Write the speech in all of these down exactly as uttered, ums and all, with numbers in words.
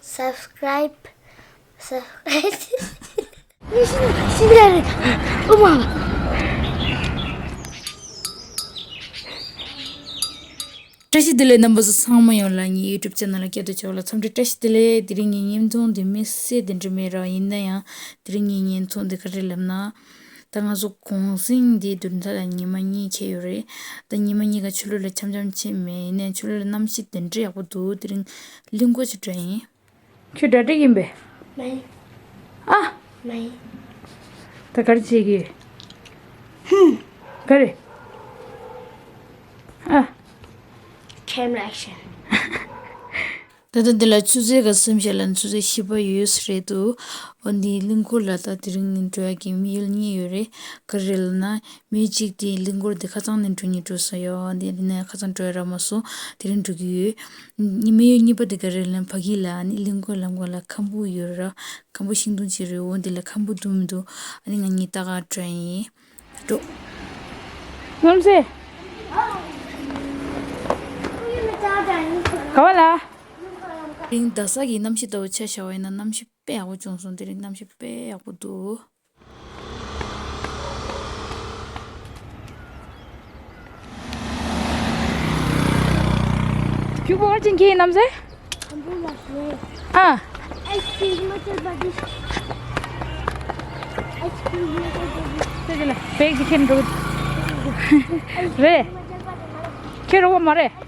Subscribe. Subscribe. ཤི་ཤི་རེད། ཨོ་མ། བཀྲ་ཤིས་བདེ་ལེགས། རྣམ་པ་ཚོ་ཚང་མ་ཡོངས་ལ་ངའི་ཡུ་ཊུབ་ཆེ་ནལ་ལ་སྐྱེ་སྟོབས་ཆེ་བ་ལ་འཚམས་འདྲི་བཀྲ་ཤིས་བདེ་ལེགས། དེ་རིང་ངའི་བརྙན་ཐུང་འདི་དམིགས་བསལ་དེ་འདྲ་མེད་ར། ཡིན་ན་ཡང་དེ་རིང་ངའི་བརྙན་ཐུང་འདི་ག་རེ་ལབ་ན། ད་ང་ཚོ་གུང་སེང་འདི་བདུན་ཕྲག་ལ་ཉི་མ་གཉིས་འཁེལ་ཡོད་རེད། ད་ཉི་མ་གཉིས་ཀ་ཆུ་ལོག་ལ་འཆམ་འཆམ་བྱས་མེད། ཡིན་ནའི་ཆུ་ལོག་ལ་གནམ་གཤིས་དེ་འདྲ་ཡག་པོ་འདུག་དེ་རིང་གླིང་སྐོར་ཅིག་འགྲོ་ཡིན། ཁྱོད་གྲ་སྒྲིག་ཡིན་པས། མེད། ཨ། མེད། ད་ག་རེ་བྱེད་ཀྱི། ཧུམ། ག་རེ། ཨ། Camera action. ད་ལྟ་འདི་ལ་ཆུ་ཚོད་ག་སེམས་ཤར་ལ་ཆུ་ཚོད་བཞི་པ་ཡོད་ས་རེད་འདུག་འོ་འདི་གླིང་སྐོར་ལ་ད་དེ་རིང་འགྲོ་ཡག་གི་དམིགས་ཡུལ་གཉིས་ཡོད་རེད། ག་རེ་ལབ་ན། མི་གཅིག་དེ་གླིང་སྐོར་དེ་ཁ་སང་ནས་འགྲོ་ཉིན་འགྲོ་ས་ཡོད། འདི་ནས་ཁ་སང་འགྲོ་ཡ་རག་མ་སོང་། དེ་རིང་འགྲོ་གི་ཡོད། དམིགས་ཡུལ་གཉིས་པ་དེ་ག་རེ་ལབ་ན། ཕ་གི་ལ་ཨ་ནི་གླིང་སྐོར་ལམ་ཁ་ལ་ཁམ་བུ་ཡོད་ར། ཁམ་བུ་ཤིང་སྡོང་ཅིག་རེད། འོ་འདི་ལ་ཁམ་བུ་འདུག་མི་འདུག་ཨ་ནི་ང་གཉིས་ལྟ་ག་འགྲོ་ཡིན། འགྲོ། རྣམ་སྲས། ག་བ་ལ། དེ་རིང་རྡ་ས་གི་གནམ་གཤིས་ལྟ་བུ་ཆ་བཞག་པ་ཡིན་ན་གནམ་གཤིས་དཔེ་ཡག་པོ་བྱུང་སོང་། དེ་རིང་གནམ་གཤིས་དཔེ་ཡག་པོ་འདུག་ཁྱུག་པོ་ག་ཅིག་གི་རྣམ་སྲས། ཨ། ཨེཆ་པི་ཧི་མ་ཅལ་པར་དེཤ། ཨེཆ་པི་ཧི་མ་ཅལ་པར་དེཤ། དེ་ལ་བེག་ཅིག་ཁྱེར་འགྲོ། རེད། ཁྱེར་རོགས་མ་རེད།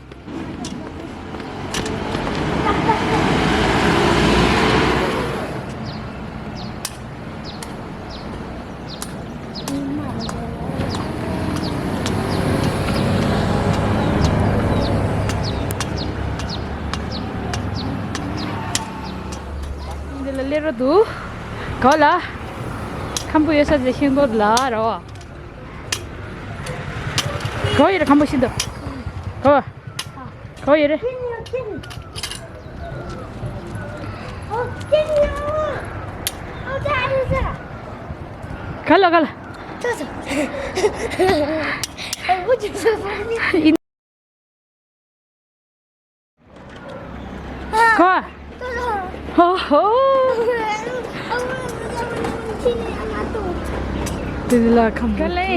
འདི་ལ་སླེབས་རོགས་འདུག་ག་བ་ལ། ཁམ་བུ་ཡོད་ས་དེ་ཤིང་སྡོང་ལ་ར་བ། ག་བ་ཡོད་རེད་ཁམ་བུ་ཤིང་སྡོང་། ག་བ། ག་བ་ཡོད་རེད། ག་ལ་ག་ལ། ག་བ། ཧོ་ཧོ། དེ་ལ་ཁམ་བུ། ག་ལེ།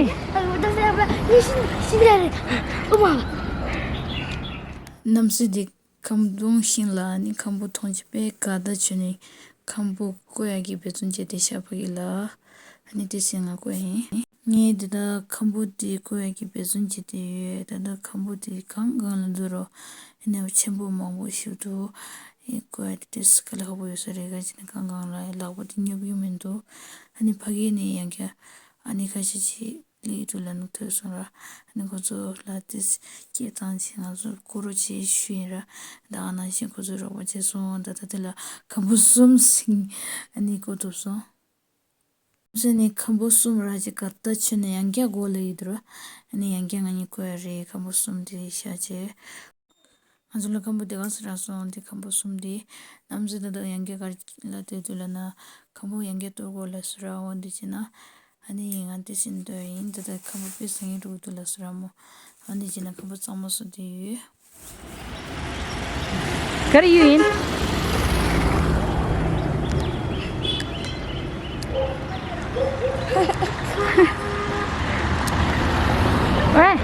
གནམ་སྲས་འདི་ཁམ་སྡོང་ཤིང་ལ་ནི་ཁམ་བུ་མཐོང་རྗེས་དཔེ་དགའ་ད་བྱོས་ནས་ཁམ་བུ་བརྐོ་ཡག་གི་འབད་བརྩོན་བྱས་ཏེ་ཤ་ཕ་གི་ལ། ཨ་ནི་དེ་སེང་ང་བརྐོ་ཡིན། ངས་འདི་ལྟར་ཁམ་བུ་དེ་བརྐོ་ཡག་གི་འབད་བརྩོན་བྱས་ཏེ་ཡོད། ད་ལྟ་ཁམ་བུ་དེ་གང་གང་ལ་འདུག་རོ། ཨ་ནི་ཆེན་པོ་མང་པོ་ཞིག་འདུག་ཨེ་བརྐོ་ཡག་དེ་དེ་སི་ཁ་ལ་ཁ་པོ་ཡོད་ས་རེད། ག་ཅི་ནས་གང་གང་ལ་ལག་པ་དེ་སྙོབ་ཀྱི་མི་འདུག་ཨ་ནི་ཕ་གི་ནས་ཡང་བསྐྱར་ཨ་ནི་ཁ་ཤས་ཅིག་ལས་དུ་ལ་ནུ་ཐོས་སོང་ར། ཨ་ནི་ཁོ་ཚོ་ལ་དེ་སྐད་བཏང་ཅིག་ང་ཚོ་བརྐོ་རོགས་བྱེད་ཞུས་ཡིན་ར། ད་ག་ནང་བཞིན་ཁོ་ཚོས་རོགས་པ་བྱས་སོང་། ད་ད་དེ་ལ་ཁམ་བུ་གསུམ་ཟིན་ཨ་ནི་བརྐོ་ཐུབ་སོང་། ཟེར་ནས་ཁམ་བུ་གསུམ་རག་ཅིག་གར་ལྟ་ཆུ་ནས་ཡང་བསྐྱར་སྒོ་ལ་ཡོད་དུ་ར། ཨ་ནི་ཡང་བསྐྱར་ང་གཉིས་བརྐོ་ཡ་རེད། ཁམ་བུ་གསུམ་དེ་བཞག་བྱས། ང་ཚོ་ལ་ཁམ་བུ་དེ་ག་སེ་རག་སོང་། དེ་ཁམ་བུ་གསུམ་དེ་གནམ་སེ་ད་དུང་ཡང་བསྐྱར་གར་ལ་ལྟོས་དུས་ལ་ན་ཁམ་བུ་ཡང་བསྐྱར་གཏོར་དགོས་ལ་སུ་ར་འོ་འདི་བྱས་ན། ཨ་ནི་ཡིན་ང་དེ་བཞིན་འདོད་ཡིན། ད་ལྟ་ཁམ་བུ་དཔེ་བཟང་ཡིན་འགྲོ་གི་འདུག་ལ་སུ་ར་མོ། འོ་འདི་བྱས་ན་ཁམ་བུ་གཙང་མ་སུ་དེ་ཡོད། ག་རེ་ཡོད་ཡིན། ཨེ།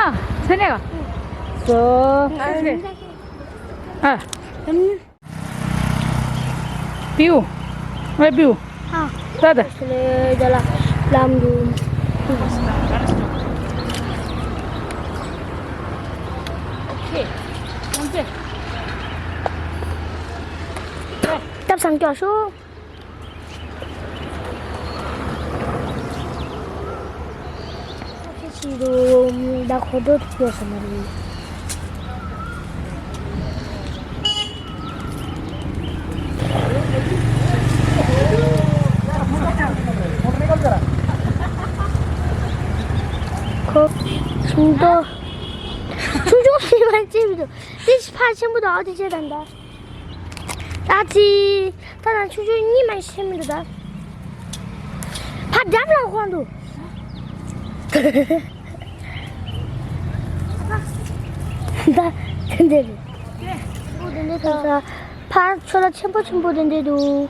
ཨ། ཚེ་ནས་ག་སོ། ཨ། པིའུ། ཨེ་པིའུ། ཧ། ད་ད། ལམ་དུ། སྟབས་བཟང་སྐྱོ་ཤོག་ཁྱེད་ཀྱི་རུ་ད་གོ་ཐོས་ཐུབ་ཡོད་ས་མ་རེད། ཁོ་ཆུང་དོ། ཆུང་ཆུང་ཞིག་མ་ཅིག་མི་འདུག་དེ་ཕར་ཆེན་པོ་དང་ཨ་དེ་ཆེ་དང་ད། ད་ཅི། ད་ནང་ཆུང་ཆུང་གཉིས་མ་ཤེས་མི་འདུག་ད། ཕ་འགྲམ་ལ་དབང་འདུག་ད། དེ་འདྲ་རེད། འདི་དང་ཕར་ཆུ་ལ་ཆེན་པོ་ཆེན་པོ་དེ་འདྲ་འདུག་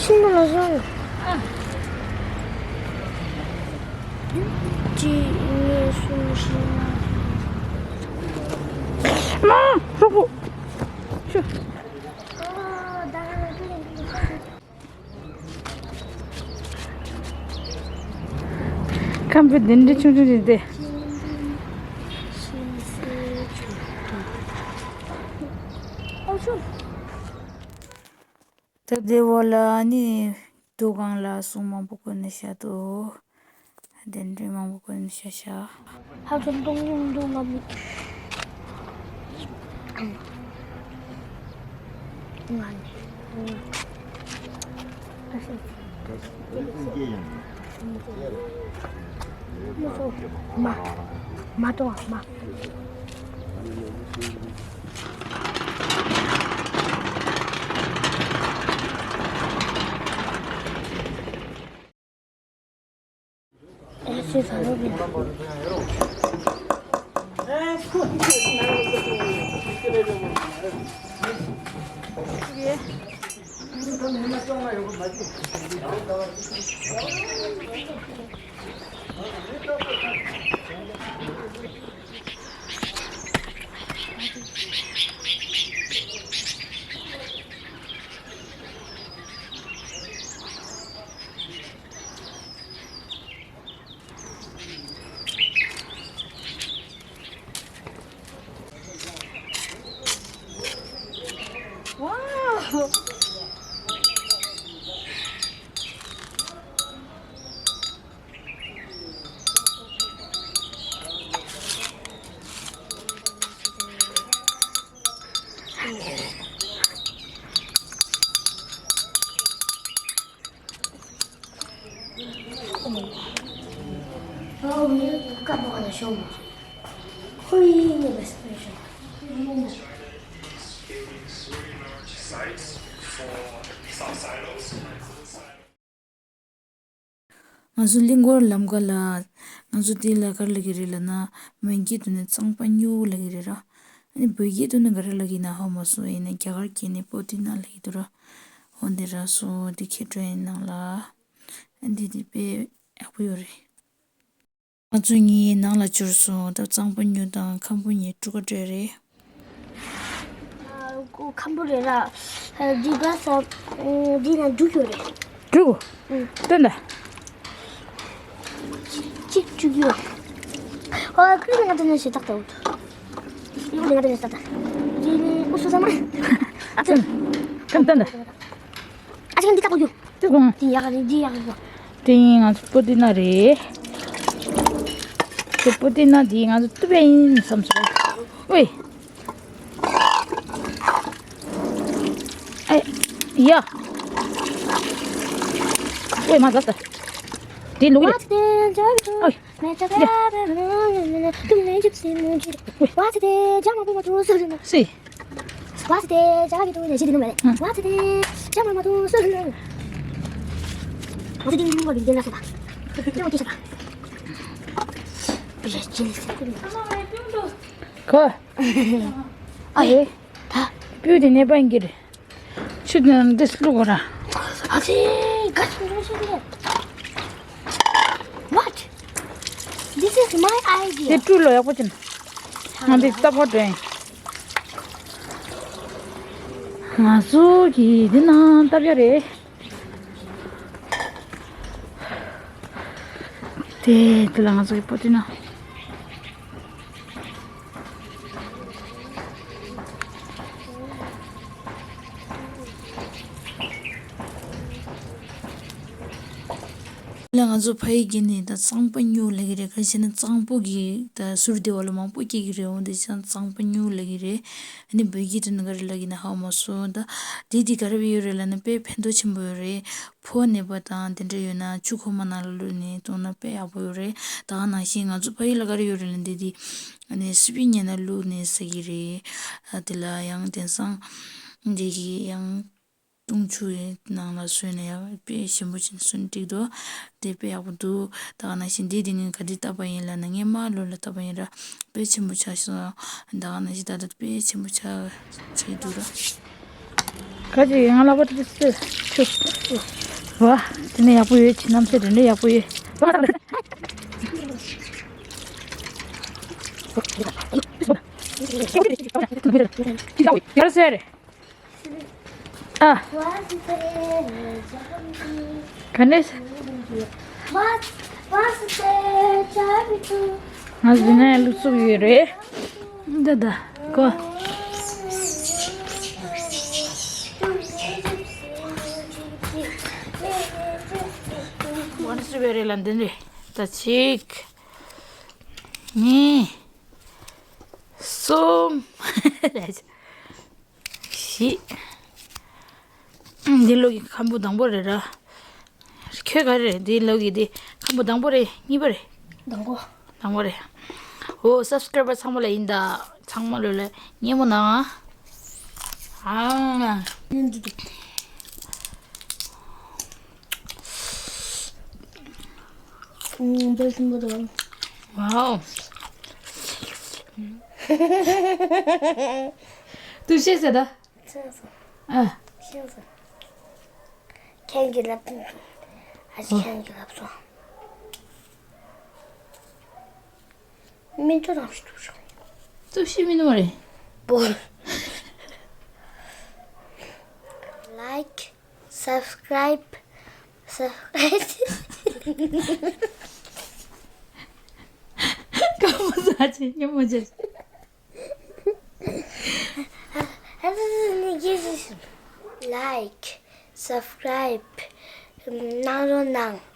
ཤིང་ནང་ལ་བཞག་ཡོད། གཅིག་གཉིས་གསུམ་བཞི་ལྔ། མ། གྲོགས་པོ། ཤུ། ཁམ་བུ་དེ་འདྲ་ཆུང་ཆུང་ཞིག་སྟེ། ད་དེ་འོག་ལ་ནི་དུ་གང་ལ་སོགས་མང་པོ་བཀོད་ནས་བཞག་འདུག་གདན་འདྲེན་མང་པོ་བཀོད་ནས་བཞག་བཞག་ཧ་ཅང་སྟོང་ཉུང་འདུག་ང་མི། ང་ནི། ཨ་ཤེ། མ། མ་གཏོང་བ་མ། ང་ཚོ་གླིང་སྐོར་ལམ་ཁ་ལ། ང་ཚོ་དེ་ལ་ག་རེ་ལབ་ཀྱི་རེད་ལབ་ན། མོན་གྱི་དོན་ནས་གཙང་པ་སྨྱུག་ལབ་ཀྱི་རེད་ར། ཨ་ནི་བོད་སྐད་དོན་ནས་ག་རེ་ལབ་ཀྱི་ན་ཧ་མ་སོང་། ཡིན་ན་རྒྱ་གར་སྐད་ནས་པོ་ཏི་ན་ལབ་ཀྱི་འདུག་ར། འོ་འདི་ར་སོ་འདི་ཁྱེད་ཁྲོ་ཡིན་ནང་ལ། ཨ་འདི་འདི་དཔེ་ཡག་པོ་ཡོད་རེད། ང་ཚོ་གཉིས་ནང་ལ་འབྱོར་སོང་། ད་གཙང་པོ་སྨྱུག་དང་ཁམ་བུ་གཉིས་དཀྲུག་ག་སྤྲད་རེད། ཨ་ཁམ་བུ་རེད་ར། འདི་ག་ས། འདི་ན་འབྲུ་ཡོད་རེད། འབྲུ། ཨུ། སྟོན་ད། གཅིག་བཅུག་ཡོད། ཨ་ཁུ་ང་དེ་ནས་ཞེ་དྲག་ཏུ། ཡོད་ང་དེ་ནས་ཞེ་དྲག་ཏུ། འདི་ནི་ཨུ་སུ་ས་མ། ཨ་ཙི། སྟོན་སྟོན་ད། ཨ་ཅག་འདི་ལྟ་བུ་ཡོད། དེ་གོང་། དེ་ཡག་རེད་འདི་ཡག་རེད། དེ་ཡིན་ང་ཚོ་པོ་ཏི་ན་རེད། དེ་པོ་ཏི་ན་དེ་ང་ཚོ་ཏུ་བེ་ཡིན་བསམ་སོང་། ཝེ། ཨེ། ཡ། ཝེ་མ་ཟ་ད། དེ་ལུག་ཡ། ཨོ། སི། ཁོ། ཨ་ཧེ། སྤུས་དེ་ནས་པན་གྱི་རེད། ཆུ་དེ་ནང་འདི་བླུག་གོ་ར། ཨ་ཙི། ག་ཚོད་འགྲོ་ཤེས་ཀྱི་རེད། What? This is my idea. དེ་སྤྲུལ་ལོ་ཡག་པོ་ཅན། ང་འདི་ལྟ་བོ་འདྲེན། ང་ཚོ་གི་འདི་ནང་ལྟ་བ་རེད། དེ་དེ་ལ་ང་ཚོ་གི་པོ་ཏི་ན། ལ་ང་ཚོ་ཕ་ཡི་གི་ནི་ད་གཙང་པོ་ཉུང་ལ་གི་རེད། ག་ཞེ་ན་གཙང་པོ་གི་ད་ཟུར་དེ་བ་ལ་མང་པོ་སྐྱེ་གི་རེད། འོ་དེ་ཅང་གཙང་པོ་ཉུང་ལ་གི་རེད། ཨ་ནི་བོད་ཀྱི་དོན་ག་རེ་ལ་གི་ན་ཧ་མ་སོ། ད་དེ་དེ་ག་རེ་བ་ཡོད་རེད་ལ་ན་དཔེ་ཕན་ཐོགས་ཆེན་པོ་ཡོད་རེད། ཕོ་ནད་པ་དང་དེ་འདྲ་ཡོད་ན་ཆུ་ཁོལ་མ་ནང་ལ་བླུགས་ནས་བཏུང་ན་དཔེ་ཡག་པོ་ཡོད་རེད། ད་ག་ནང་བཞིན་ང་ཚོ་ཕ་ཡུལ་ལ་ག་རེ་ཡོད་རེད་ལབ་ན་དེ་དེ་ཨ་ནི་སི་པན་ཉལ་ན་བླུགས་ནས་ཟ་གི་རེད། ཨ་དེ་ལ་ཡང་དེང་སང་འདི་གི་ཡང་བཏུང་ཆུ་ཡི་ནང་ལ་བཟོས་ནས་ཡང་དཔེ་ཞིམ་པོ་བྱས་ནས་བཟོས་ནས་འགྲིག་འདུག་དེ་དཔེ་ཡག་པོ་འདུག་ད་ག་ནང་བཞིན་དེ་དེ་ངས་ག་དུས་བཏབ་པ་ཡིན་ལབ་ན་ངས་མ་ལོ་ལ་བཏབ་པ་ཡིན་ར་དཔེ་ཆེན་པོ་ཆགས་སོང་། ད་ག་ནང་བཞིན་ད་ལྟ་དཔེ་ཆེན་པོ་ཆགས་ཆགས་ཀྱི་འདུག་ར། ག་ཅིག་ཡང་ལག་པ་དེ་ཚོ་ཆུ། བ། དེ་ནས་ཡག་པོ་ཡོད་ཅི་རྣམ་ཤེས་དེ་འདྲ་ཡག་པོ་ཡོད། ཡར་སེར། ཨ། ག་ནས། ང་འདི་ནས་ལུག་བཙུགས་ཡོད་རེད། འདི་ད་གོ། ཝན་སི་བེ་རེ་ལ་འདི་རེད། ད་གཅིག་གཉིས། གསུམ། བཞི། འདི་ལོ་གི་ཁམ་བུ་དང་པོ་རེད་ར། ཁྱོད་ག་རེ་རེད། འདི་ལོ་གི་འདི་ཁམ་བུ་དང་པོ་རེད། གཉིས་པ་རེད། དང་པོ། དང་པོ་རེད། འོ་སབ་སི་ཀ་རའི་བར་ཚང་མ་ལ་ཡིན་ད། ཚང་མ་ལོ་ལ་སྙན་མོ་གནང་ཨ། ཨ། ཨུམ། དཔེ་ཞིམ་པོ་འདུག་ཝའོ། ཏུ་ཤེས་ཟེར་ད། ཤེས་སོང་། ཨ། ཤེས་སོང་། ཁྱེད་ཀྱིས་ལབ་དུས། ཨ་ཅེ་ཨོ། ཁྱེད་ཀྱིས་ལབ་སོང་། སྨན་བཅོས་རང་ཞིག་ཏུ་ཤོག་ཏུ་ཤེས་མི་འདུག་མ་རེད། པོ། Like, subscribe, subscribe. ཀ་མོ་ཟ་ཆེ་ཉོ་མོ་ཆེ། Like, subscribe གནང་རོགས་གནང་།